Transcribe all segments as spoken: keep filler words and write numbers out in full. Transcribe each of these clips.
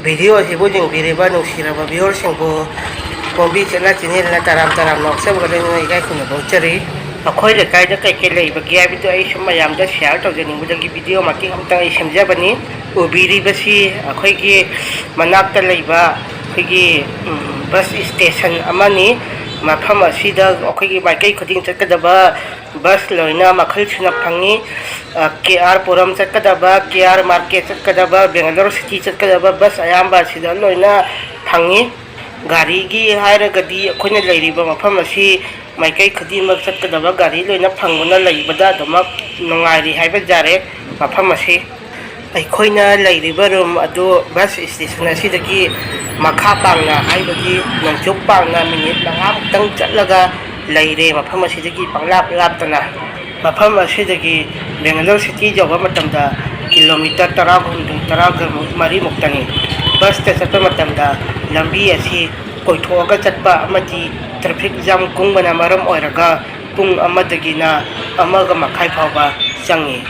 Video ꯑꯁꯤꯕꯨ ꯌꯦꯡꯕꯤꯔꯤꯕ ꯅꯨꯡꯁꯤꯔꯕ ꯚꯤꯌꯨꯋꯔꯁꯤꯡꯕꯨ ꯄꯣꯝꯕꯤ ꯆꯠꯅ ꯆꯦꯅꯦꯜꯅ ꯇꯔꯥꯝ ꯇꯔꯥꯝꯅ ꯑꯣꯛꯆꯕꯒ ꯂꯣꯏꯅꯅ ꯏꯀꯥꯏ ꯈꯨꯝꯅꯕ ꯎꯠꯆꯔꯤ꯫ ꯑꯩꯈꯣꯏ ꯂꯩꯀꯥꯏꯗ ꯀꯩꯀꯩ ꯂꯩꯕꯒꯦ ꯍꯥꯏꯕꯗꯨ ꯑꯩ ꯁꯨꯝ ꯃꯌꯥꯝꯗ ꯁꯤꯌꯥꯔ ꯇꯧꯖꯅꯤꯡꯕꯗꯒꯤ ꯚꯤꯗꯤꯑꯣ ꯃꯇꯦꯛ ꯑꯃꯇꯪ ꯑꯩ ꯁꯦꯝꯖꯕꯅꯤ꯫ ꯎꯕꯤꯔꯤꯕꯁꯤ ꯑꯩꯈꯣꯏꯒꯤ ꯃꯅꯥꯛꯇ ꯂꯩꯕ ꯑꯩꯈꯣꯏꯒꯤ, ꯎꯝ, ꯕꯁ ꯁ꯭ꯇꯦꯁꯟ ꯑꯃꯅꯤ꯫ ꯃꯐꯝ ꯑꯁꯤꯗ ꯑꯩꯈꯣꯏꯒꯤ ꯃꯥꯏꯀꯩ ꯈꯨꯗꯤꯡ ꯆꯠꯀꯗꯕ ꯕꯁ ꯂꯣꯏꯅ ꯃꯈꯜ ꯁꯨꯅ ꯐꯪꯉꯤ꯫ ꯑ, ꯀꯦ ꯑꯥꯔ ꯄꯨꯔꯝ ꯆꯠꯀꯗꯕ, ꯀꯦ ꯑꯥꯔ ꯃꯥꯔꯀꯦꯠ ꯆꯠꯀꯗꯕ, ꯕꯦꯡꯒꯂꯣꯔ ꯁꯤꯇꯤ ꯆꯠꯀꯗꯕ ꯕꯁ ꯑꯌꯥꯝꯕ ꯑꯁꯤꯗ ꯂꯣꯏꯅ ꯐꯪꯉꯤ꯫ ꯒꯥꯔꯤꯒꯤ ꯍꯥꯏꯔꯒꯗꯤ ꯑꯩꯈꯣꯏꯅ ꯂꯩꯔꯤꯕ ꯃꯐꯝ ꯑꯁꯤ ꯃꯥꯏꯀꯩ ꯈꯨꯗꯤꯡꯃꯛ ꯆꯠꯀꯗꯕ ꯒꯥꯔꯤ ꯂꯣꯏꯅ ꯐꯪꯕꯅ ꯂꯩꯕꯗ ꯑꯗꯨꯃꯛ ꯅꯨꯡꯉꯥꯏꯔꯤ ꯍꯥꯏꯕ ꯌꯥꯔꯦ ꯃꯐꯝ ꯑꯁꯤ꯫ ꯑꯩꯈꯣꯏꯅ ꯂꯩꯔꯤꯕ ꯔꯨꯝ ꯑꯗꯨ ꯕꯁ ꯁ꯭ꯇꯦꯁꯟ ꯑꯁꯤꯗꯒꯤ ꯃꯈꯥ ꯄꯥꯡꯅ, ꯍꯥꯏꯕꯗꯤ ꯅꯣꯡꯆꯨꯞ ꯄꯥꯡꯅ ꯃꯤꯅꯤꯠ ꯃꯉꯥꯃꯨꯛꯇꯪ ꯆꯠꯂꯒ ꯂꯩꯔꯦ, ꯃꯐꯝ ꯑꯁꯤꯗꯒꯤ ꯄꯪꯂꯥꯞ ꯂꯥꯞꯇꯅ꯫ ꯃꯐꯝ ꯑꯁꯤꯗꯒꯤ ꯕꯦꯡꯒꯂꯣꯔ ꯁꯤꯇꯤ ꯌꯧꯕ ꯃꯇꯝꯗ ꯀꯤꯂꯣꯃꯤꯇꯔ ꯇꯔꯥꯍꯨꯝꯗꯣꯏ, ꯇꯔꯥꯃꯔꯤꯃꯨꯛꯇꯅꯤ꯫ ꯕꯁꯇ ꯆꯠꯄ ꯃꯇꯝꯗ ꯂꯝꯕꯤ ꯑꯁꯤ ꯀꯣꯏꯊꯣꯛꯑꯒ ꯆꯠꯄ ꯑꯃꯗꯤ ꯇ꯭ꯔꯥꯐꯤꯛ ꯖꯥꯝ ꯀꯨꯡꯕꯅ ꯃꯔꯝ ꯑꯣꯏꯔꯒ ꯄꯨꯡ ꯑꯃꯗꯒꯤꯅ ꯑꯃꯒ ꯃꯈꯥꯏ ꯐꯥꯎꯕ ꯆꯪꯉꯤ꯫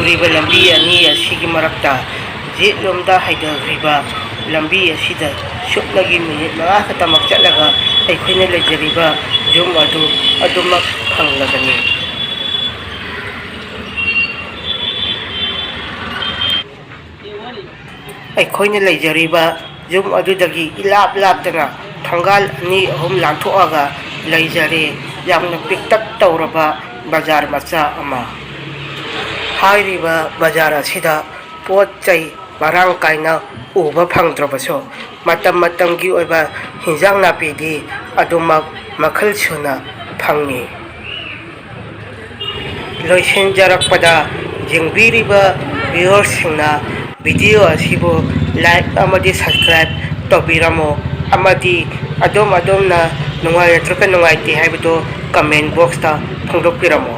ꯎꯔꯤꯕ ꯂꯝꯕꯤ ꯑꯅꯤ ꯑꯁꯤꯒꯤ ꯃꯔꯛꯇ ꯌꯦꯠꯂꯣꯝꯗ ꯍꯥꯏꯊꯈ꯭ꯔꯤꯕ ꯂꯝꯕꯤ ꯑꯁꯤꯗ ꯁꯨꯞꯅꯒꯤ ꯃꯤꯅꯤꯠ ꯃꯉꯥ ꯈꯛꯇꯃꯛ ꯆꯠꯂꯒ ꯑꯩꯈꯣꯏꯅ ꯂꯩꯖꯔꯤꯕ ꯌꯨꯝ ꯑꯗꯨ ꯑꯗꯨꯃꯛ ꯐꯪꯂꯒꯅꯤ꯫ ꯑꯩꯈꯣꯏꯅ ꯂꯩꯖꯔꯤꯕ ꯌꯨꯝ ꯑꯗꯨꯗꯒꯤ ꯏꯂꯥꯞ ꯂꯥꯞꯇꯅ ꯊꯣꯡꯒꯥꯜ ꯑꯅꯤ ꯑꯍꯨꯝ ꯂꯥꯟꯊꯣꯛꯑꯒ ꯂꯩꯖꯔꯦ꯫ ꯌꯥꯝꯅ ꯄꯤꯛꯇꯛ ꯇꯧꯔꯕ ꯕꯖꯥꯔ ꯃꯆꯥ ꯑꯃ꯫ ꯍꯥꯏꯔꯤꯕ ꯕꯖꯥꯔ ꯑꯁꯤꯗ ꯄꯣꯠ ꯆꯩ ꯃꯔꯥꯡ ꯀꯥꯏꯅ ꯎꯕ ꯐꯪꯗ꯭ꯔꯕꯁꯨ, ꯃꯇꯝ ꯃꯇꯝꯒꯤ ꯑꯣꯏꯕ ꯍꯤꯟꯖꯥꯡ ꯅꯥꯄꯤꯗꯤ ꯑꯗꯨꯃꯛ ꯃꯈꯜ ꯁꯨꯅ ꯐꯪꯏ꯫ ꯂꯣꯏꯁꯤꯟꯖꯔꯛꯄꯗ, ꯌꯦꯡꯕꯤꯔꯤꯕ ꯚꯤꯌꯨꯋꯔꯁꯤꯡꯅ Video ꯑꯁꯤꯕꯨ like ꯑꯃꯗꯤ subscribe ꯇꯧꯕꯤꯔꯝꯃꯣ, ꯑꯃꯗꯤ ꯑꯗꯣꯝ ꯑꯗꯣꯝꯅ ꯅꯨꯡꯉꯥꯏ ꯅꯠꯇ꯭ꯔꯒ ꯅꯨꯡꯉꯥꯏꯇꯦ ꯍꯥꯏꯕꯗꯨ comment box ꯇ ꯐꯣꯡꯗꯣꯛꯄꯤꯔꯝꯃꯣ꯫